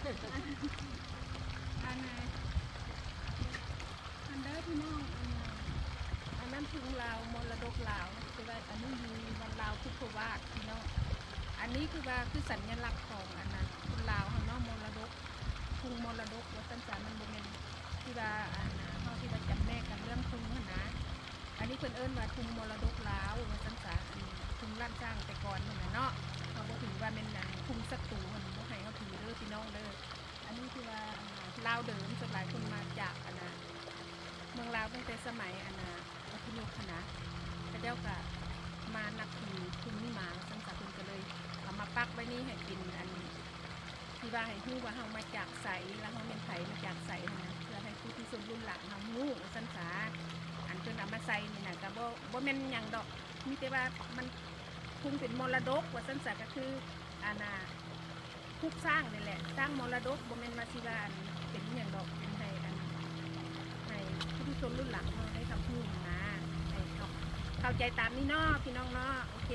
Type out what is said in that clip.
ອັນນັ້ນ ອັນເດີພີ່ນ້ອງ ອັນນັ້ນ ອັນນັ້ນທຸງລາວ ມໍລະດົກລາວ ແຕ່ວ່າອັນນີ້ຢູ່ວັດລາວພຸດທະວາດພີ່ນ້ອງ. ອັນນີ້ຄືວ່າຄືສັນຍະລັກຂອງອັນນັ້ນ ຄົນລາວເຮົາເນາະ ມໍລະດົກ ທຸງມໍລະດົກວ່າຊັ້ນສາ ມັນບໍ່ແມ່ນທີ່ວ່າອັນເຮົາທີ່ວ່າຈຳແນກກັນເລື່ອງທຸງຫັ້ນນະ. ອັນນີ້ເພິ່ນເອີ້ນວ່າທຸງມໍລະດົກລາວວ່າຊັ້ນສາ ອັນທຸງລ້ານຊ້າງແຕ່ກ່ອນຫັ້ນນະເນາະ. ເຮົາບໍ່ຖືວ່າແມ່ນອັນທຸງສັດຕູຫັ້ນ ບໍ່ໃຫ້ເຮົາຖືເດີພີ່ນ້ອງເດີ. ອັນນີ້ຄືວ່າອັນລາວເດີມ ສ່ວນຫຼາຍເພິ່ນມາຈາກອັນນະ ເມືອງລາວຕັ້ງແຕ່ສະໄໝອັນນະ ອະພະຍົບຫັ້ນນະ ເຂົາເຈົ້າກະມານັບຖືທຸງນີ້ມາ ວ່າຊັ້ນສາ ເພິ່ນກະເລີຍເອົາມາປັກໄວ້ນີ້ໃຫ້ເປັນອັນ ທີ່ວ່າໃຫ້ຮູ້ວ່າເຮົາມາຈາກໃສ ລະເຮົາແມ່ນໃຜ ມາຈາກໃສຫັ້ນນະ ເພື່ອໃຫ້ປຸຖຸຊົນລຸ້ນຫຼານເຮົາຮູ້ວ່າຊັ້ນສາ. ອັນເພິ່ນເອົາມາໃສ່ນີ້ນະ ກະບໍ່ ບໍ່ແມ່ນຫຍັງດອກ ມີແຕ່ວ່າມັນຄົງເປັນມໍລະດົກວ່າຊັ້ນສາ ກະຄືອັນນະ ຜູກຊ້າງນີ້ແຫຼະ ສ້າງມໍລະດົກ ບໍ່ແມ່ນວ່າຊິວ່າອັນເປັນອີ່ຫຍັງດອກ ເປັນໃຫ້ອັນ ໃຫ້ປຸຖຸຊົນລຸ້ນຫຼັງເຮົາໄດ້ຮັບຮູ້ຫັ້ນນາ ໃຫ້ເຮົາເຂົ້າໃຈຕາມນີ້ເນາະ ພີ່ນ້ອງເນາະ. ໂອເຄ